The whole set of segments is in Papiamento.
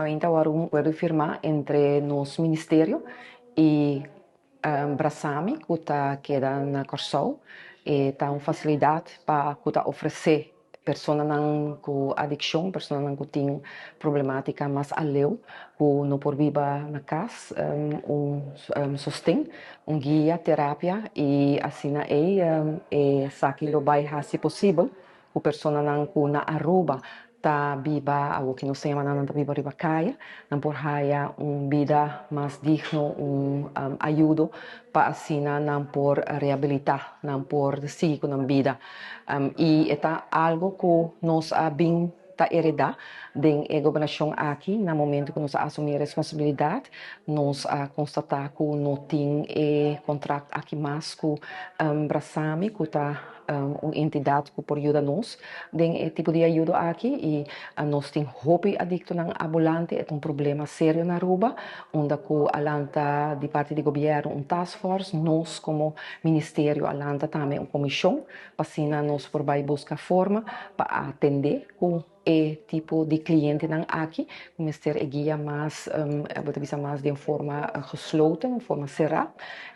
Ainda awor un akuerdo firmá entre nos ministerio i Brasami, ku ta keda na Kòrsou. E ta un fasilidat pa ku ta ofresé personanan ku adikshon, personanan ku tin problemátika mas aleu, ku no por biba na kas, un sosten, un guia, terapia i asina ei esaki lo bai hasi posibel ku personanan ku na Aruba ta biba, awor ku nos ta yama nan, nan ta biba riba kaya, nan por haya un bida mas digno, un ayudo pa asina nan por rehabilitá, nan por sigui ku nan bida. I e ta algu ku nos a bin ta heredá den e gobernashon aki. Na momento ku nos a asumí responsabilidat, nos a konstatá ku no tin e kontrakt aki mas ku Brasami, ku ta un entidat ku por yuda nos den e tipo di ayudo aki, i nos tin hopi adiktonan ambulante. E ta un problema serio na Aruba, unda ku a lanta di parti di gobièrnu un task force. Nos komo ministerio a lanta tambe un komishon pa asina nos por bai buska forma pa atendé ku e tipo di klientenan aki ku mester e guia mas, bo ta bisa, mas den forma gesloten, un forma será.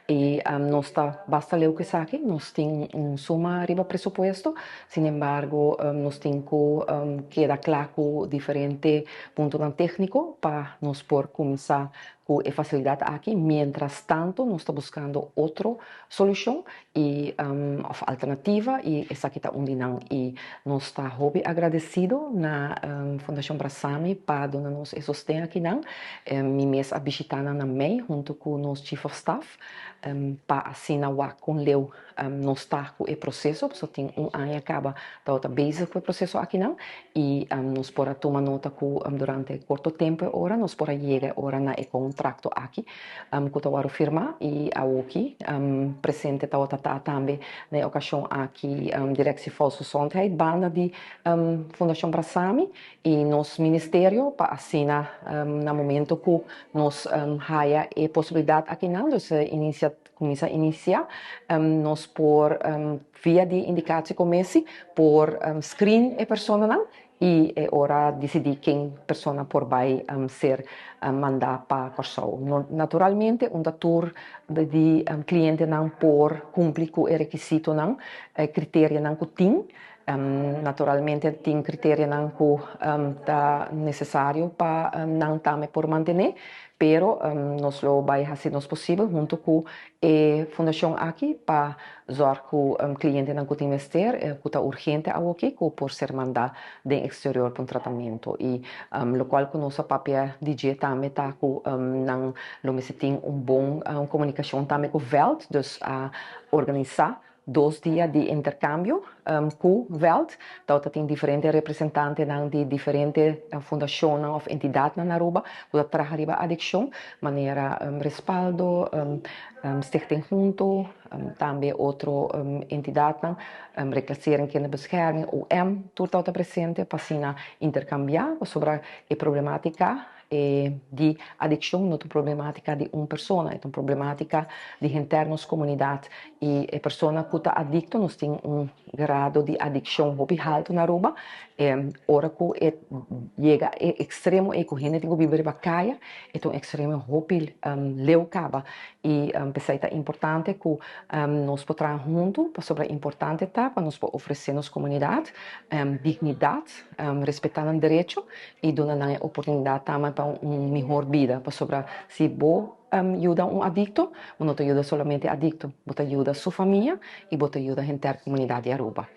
I nos ta basta leu ku esaki. Nos tin un suma riba presupuesto, sin embargo, nos tin ku keda kla ku diferente puntonan tékniko pa nos por kuminsá ku e fasilidat aki. Mientras tanto, nos ta buskando otro solushon i òf alternativa, i esaki ta un di nan, i nos ta hopi agradesido na Fundashon Brasami pa duna nos e sosten akinan. Mi mes a bishitá nan na mei huntu ku nos chief of staff pa asina wak kon leu nos ta ku e proseso, pasobra tin un aña kaba tabata bezig ku e proseso akinan, i nos por a tuma nota ku durante korto tempu e ora nos por a yega e ora na e kontrakto aki ku ta wòrdu firmá. I awoki presente tabata ta tambe na e okashon aki Directie Volksgezondheid banda di Fundashon Brasami i nos ministerio, pa asina na momento ku nos haya e posibilidat akinan, dus inicia kuminsá inisiá, nos por via di indicatiecommissie por screen e personanan i e ora disidí ken persona por bai ser mandá pa Kòrsou. Naturalmente, unda tur di klientenan por kumpli ku e rekisitonan, e kriterianan ku tin. Naturalmente tin kriterianan ku ta nesesario pa nan tambe por mantené, pero nos lo bai hasi nos posibel huntu ku e fundashon aki pa zòrg ku klientenan ku tin mester, ku ta urgente awoki, ku por ser mandá den eksterior pa un tratamentu. I lokual ku nos a papia di dje tambe ta ku nan lo mester tin un bon komunikashon tambe ku vèlt, dus a organisá 2 dia di interkambio ku vèlt. Tabata tin diferente representantenan di diferente fundashonnan òf entidatnan na Aruba ku ta traha riba adikshon, manera Respaldo, Stichting Hunto, tambe otro entidatnan, Reclassering Kinderbescherming, OM, tur tabata presente pa asina interkambiá, pasobra e problemátika di adikshon no ta un problemátika di un persona, e ta un problemátika di henter nos komunidat. I e persona ku ta adikto, nos tin un grado di adikshon hopi haltu na Aruba. Ora ku e yega e ekstremo ei ku hende tin ku biba riba kaya, e ta un ekstremo hopi leu kaba. I p'esei ta importante ku nos por traha huntu, pasobra importante ta pa nos por ofresé nos komunidat dignidat, respetá nan derecho i duna nan e oportunidat tambe pa un mihó bida, pasobra si bo yuda un adikto, bo no ta yuda solamente adikto, bo ta yuda su famia i bo ta yuda henter komunidat di Aruba.